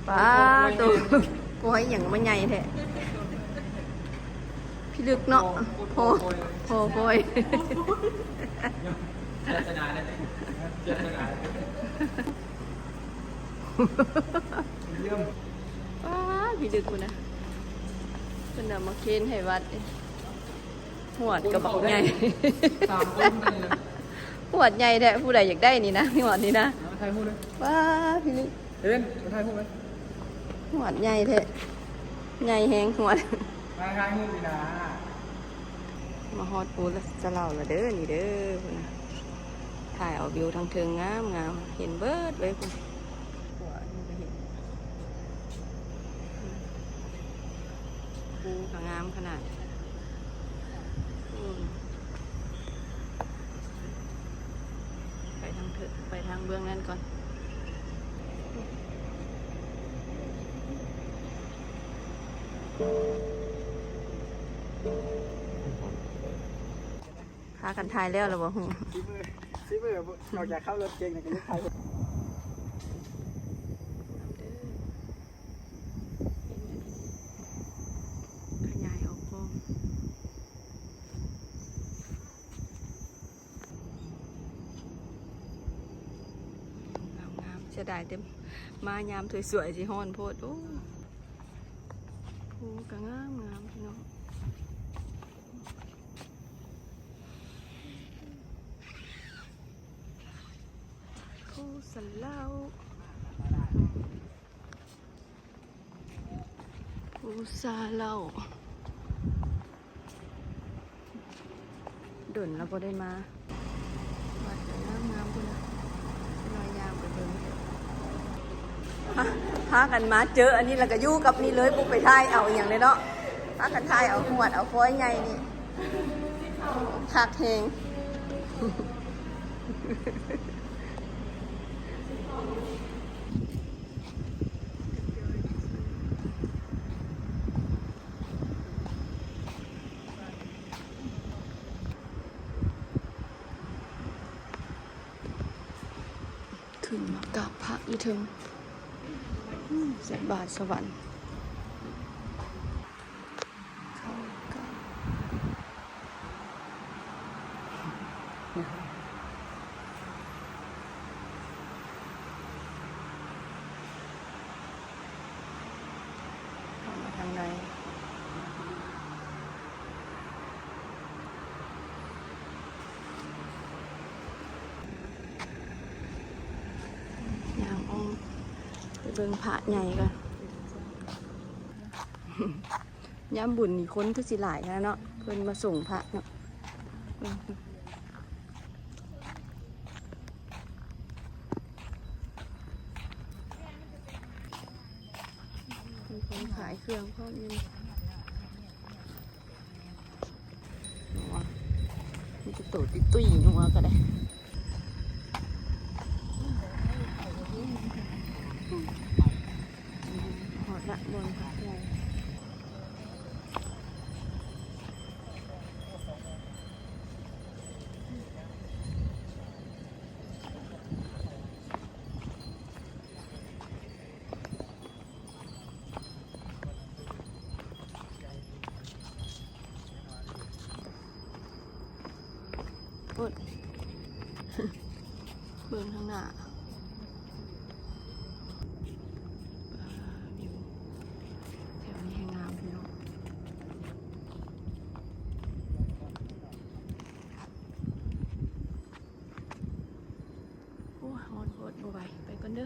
ປາໂຕ ກ້ອຍຫຍັງມາໃຫຍ່ແທ້ ພິລຶກເນາະ ພໍ ພໍ ພໍ ປາ ພິລຶກພຸ້ນນະ ເພິ່ນເອົາມາເຄນໃຫ້ວັດ. ຫວດກໍບັກໃຫຍ່ ສາມຄົນເລີຍນະ ຫວດໃຫຍ່ແທ້ ຜູ້ໃດຢາກໄດ້ນີ້ນະ ຫວດນີ້ນະ ເອົາຖ່າຍຮູບເລີຍ ວ້າ ພີ່ ເອເວັນ ເອົາຖ່າຍຮູບເລີຍ ຫວດໃຫຍ່ແທ້ ໃຫຍ່ແຮງຫວດ ຖ່າຍ ຖ່າຍຮູບນີ້ນະ ມາຮອດພູສະເຫຼົາລະເດີ ນີ້ເດີ ພຸ້ນນະ ຖ່າຍເອົາວິວທາງເທິງງາມໆ ເຫັນເບິດເລີຍພຸ້ນ ຂົວນີ້ກໍເຫັນ ພູກໍງາມຂະໜາດ ອືມ ໄປທາງເທິງ ໄປທາງເບື້ອງນັ້ນກ່ອນ ພາກັນຖ່າຍແລ້ວລະບໍ່? ຝີມື ຝີມື ອອກຈາກຂັບລົດເກັ່ງນີ້ກໍຍັງຖ່າຍ ເຫັນອັນນີ້ ຂະຫຍາຍອອກກ້ອງ ງາມໆ ເສຍດາຍແຕ່ມາຍາມສວຍໆ ຊິຮ້ອນໂພດ ໂອ້ ໂອ້ ກໍງາມໆ ພີ່ນ້ອງ ພູສະເຫຼົາ ພູສະເຫຼົາ ດົນລະບໍ່ໄດ້ມາ ວັດກໍງາມໆ ພຸ້ນນະ ນ້ອຍຍ່າງໄປເບິ່ງ ພາ ພາກັນມາເຈີອັນນີ້ລະກະຢູ່ກັບນີ້ເລີຍ ບໍ່ໄປຖ່າຍເອົາອີ່ຫຍັງເລີຍເນາະ ພາກັນຖ່າຍເອົາຫວດເອົາຄອຍໃຫຍ່ນີ້ ຄັກແຮງ. ຂຶ້ນມາກາບພະຢູ່ເທິງ ອືມ ໃສ່ບາດສະຫວັນ. ເຂົ້າມາ ເຂົ້າມາທາງໃນ ຍ່າງອ້ອມໄປເບິ່ງພະໃຫຍ່ກ່ອນ. ຍາມບຸນນີ້ຄົນຄືຊິຫຼາຍຂະໜາດເນາະ ເພິ່ນມາສົ່ງພະເນາະ ມີຄົນຂາຍເຄື່ອງພ້ອມຢູ່ ນົວ ມີແຕ່ໂຕຕຸ້ຍໆ ນົວກໍໄດ້ ຮອດລະ ບ່ອນພັກໃຫຍ່. ໂອ້ຍ ເບິ່ງທາງໜ້າ ວິວແຖວນີ້ແຮງງາມພີ່ນ້ອງ. ໂອ້ຍ ຮ້ອນໂພດ ບໍ່ໄຫວ ໄປກ່ອນເດີ.